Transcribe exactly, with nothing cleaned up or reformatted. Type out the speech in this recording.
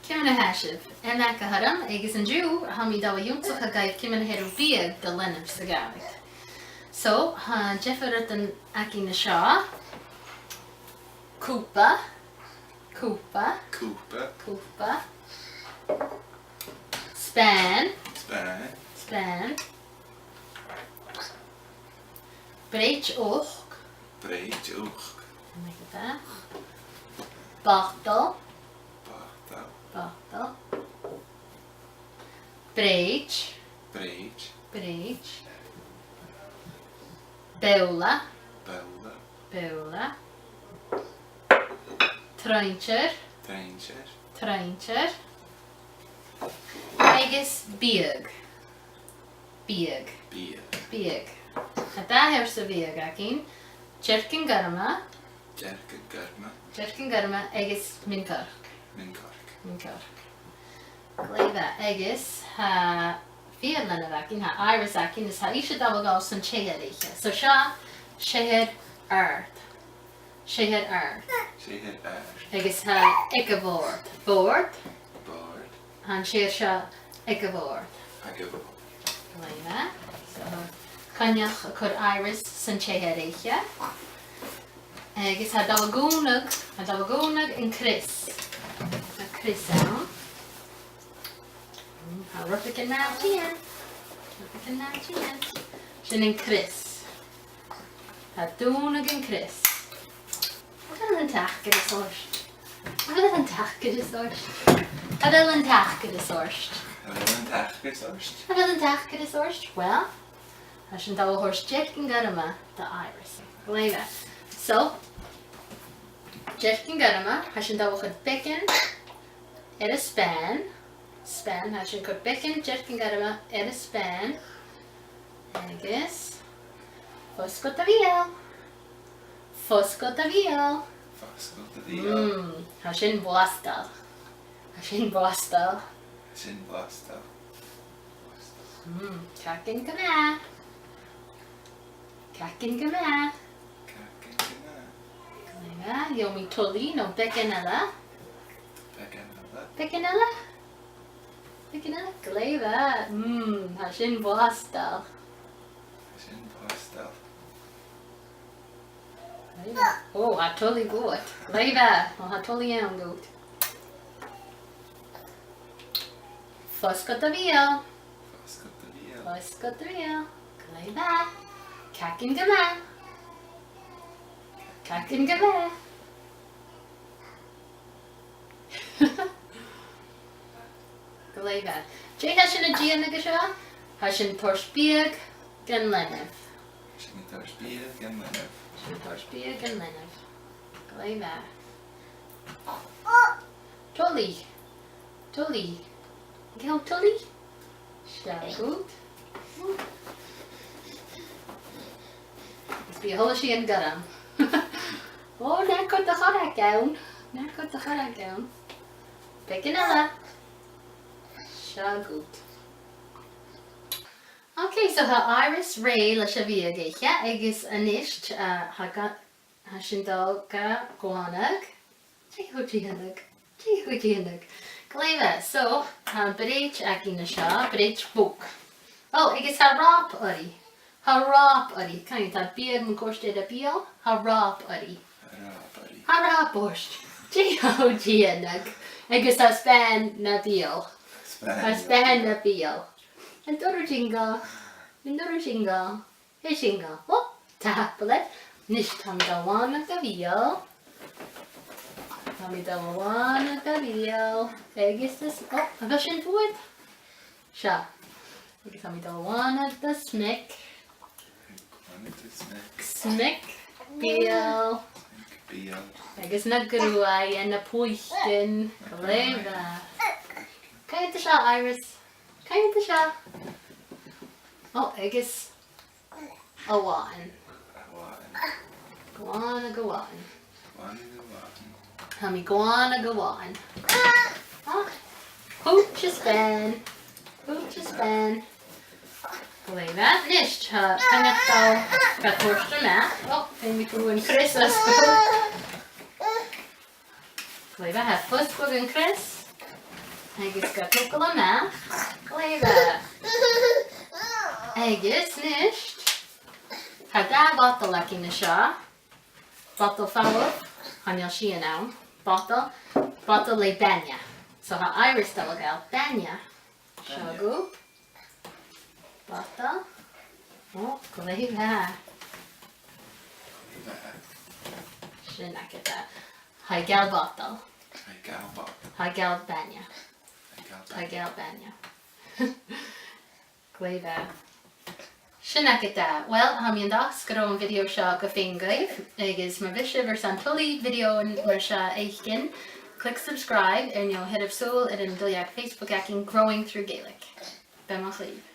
Ciamar a tha sibh? Àm aig a' choirm, agus an-diugh, tha mi a' dol a dh'ionnsachadh dhuibh ciamar a tha thu air biadh do leanabh sa Ghàidhlig. So, tha diofar rudan againn an seo. Cupa. Cupa. Cupa. Cupa. Spàin. Spàin. Spàin. Brèid uchd. Brèid uchd. Bòtal. Bòtal. Bòtal. Brèid. Brèid. Brèid. Bobhla. Bobhla. Bobhla. Truinnsear. Truinnsear. Truinnsear. Agus biadh. Biadh. Biadh. Biadh. Tha dà sheòrsa biadh againn. Dearcan gorma. Dearcan gorma. Dearcan gorma agus min-choirce. Min-choirce. Min-choirce. Glè mhath, agus tha fianais againn, tha Iris againn, is tha ise a' dol a dhol san t-sèithear oirre. So seo sèithear àrd. Sèithear àrd. Sèithear àrd. Agus tha aig a' bhòrd. Bòrd. Bòrd. Tha an sèithear seo aig a' bhòrd. Aig a' bhòrd. Glè mhath. So, tha Coinneach a' cur Iris san t-sèithear oirre. Agus tha e a' dol a dhùnadh, tha e a' dol a dhùnadh an crios. Tha crios ann. Mm, tha rudeigin math a' tighinn. Rudeigin math a' tighinn. Sin an crios. Tha e a' dùnadh an crios. A bheil an t-acras ort? A bheil an t-acras ort? A bheil an t-acras ort? A bheil an t-acras ort? A bheil an t-acras ort? Well, tha sinn a' dol a thoirt dearcan gorma do Iris. Glè mhath. So, dearcan gorma, tha sinn a' dol a chur beagan air an spàin. Spàin, tha sinn a' cur beagan dearcan gorma air an spàin. Agus fosgail do bheul. Fosgail do bheul. Fosgail do bheul. Mm, tha sin blasta. Tha sin blasta. Tha sin blasta. Mm, craiceann gu math. Craiceann gu math. Craiceann gu math. Glè mhath, gheibh mi tuilleadh no beagan eile. Beagan eile. Beagan eile. Beagan eile. Glè mhath. Mm, tha sin blasta. Tha sin blasta. Glè mhath. Ò, tha tuilleadh dhut. Glè mhath. Ò, tha tuilleadh ann dhut. Fosgail do bheul. Fosgail do bheul. Fosgail do bheul. Glè mhath. Craiceann gu math. Craiceann gu math. Glè mhath. Dè tha sinn a' dèanamh an seo? Tha sinn a' toirt biadh dhan leanabh. Tha sinn a' toirt biadh dhan leanabh. Tha sinn a' toirt biadh dhan leanabh. Glè mhath. Tuilleadh. Tuilleadh. Gheibh thu tuilleadh? Seo dhut. Is bidh a h-uile sìon gorm. Ò, na cuir do chorrag ann. Na cuir do chorrag ann. Beagan eile. Seo dhut. Ok, so tha Iris rèidh leis a' bhiadh aice, agus a-nis, uh, tha ga-, tha sinn a' dol ga glanadh. Dè tha thu a' dèanamh? Dè tha thu a' dèanamh? Glè mhath. So, tha brèid againn an seo, brèid bog. Ò, agus tha ròp oirre. Tha ròp oirre. Can, tha biadh mun cuairt air a' bheul. Tha ròp oirre. Tha ròp oirre. Tha ròp ort. Dè tha thu a' dèanamh? Agus tha spàin na beul. Spàin. Tha spàin na beul. An toireadh tu sin dha? An toireadh tu sin dha? Is sin dha. Ò, tapadh leat. A-nis tha mi a' dol a glanadh do bheul. Tha mi a' dol a glanadh do bheul. Agus is, ò, a bheil sin fuar? Seo. Agus tha mi a' dol a glanadh do smig. Glanadh do smig. Smig beul. Smig beul. Agus na gruaidhean, na puicean. Na gruaidhean. Glè mhath. Cò mheud a tha seo, Iris? Cò mheud a tha seo? Ò, agus a' mhathan. A' mhathan. Glanadh a' mhathan. Glanadh a' mhathan. Tha mi a' glanadh a' mhathan. Ah! Thuit a' spàin. Thuit a' spàin. Glè mhath. A-nis, tha, tha e a' dol ga toirt a-mach. Ò, feumaidh mi fosgladh an crios a-nis. Glè mhath, tha fosgladh an crios. Agus ga togail a-mach. Glè mhath. Agus a-nis, tha dà bhotal againn an seo. Botal fodha, chan eil sìon ann. Botal, botal le bainne. So tha Iris a' dol a ghabhail bainne. Seo dhut. Botal. Ò, glè mhath. Sin agad e. Tha i a' gabhail botal. Tha i a' gabhail botal. Tha i a' gabhail bainne. Tha i a' gabhail bainne. Tha i a' gabhail bainne. Glè mhath. Sin agad e. Uill, tha mi an dòchas gun robh am video seo gu faighinn dhuibh, agus ma bhios sibh airson tuilleadh video mar seo fhaicinn, click subscribe air neo thoiribh sùil air an duilleag Facebook againn Growing Through Gaelic. Beannachd leibh.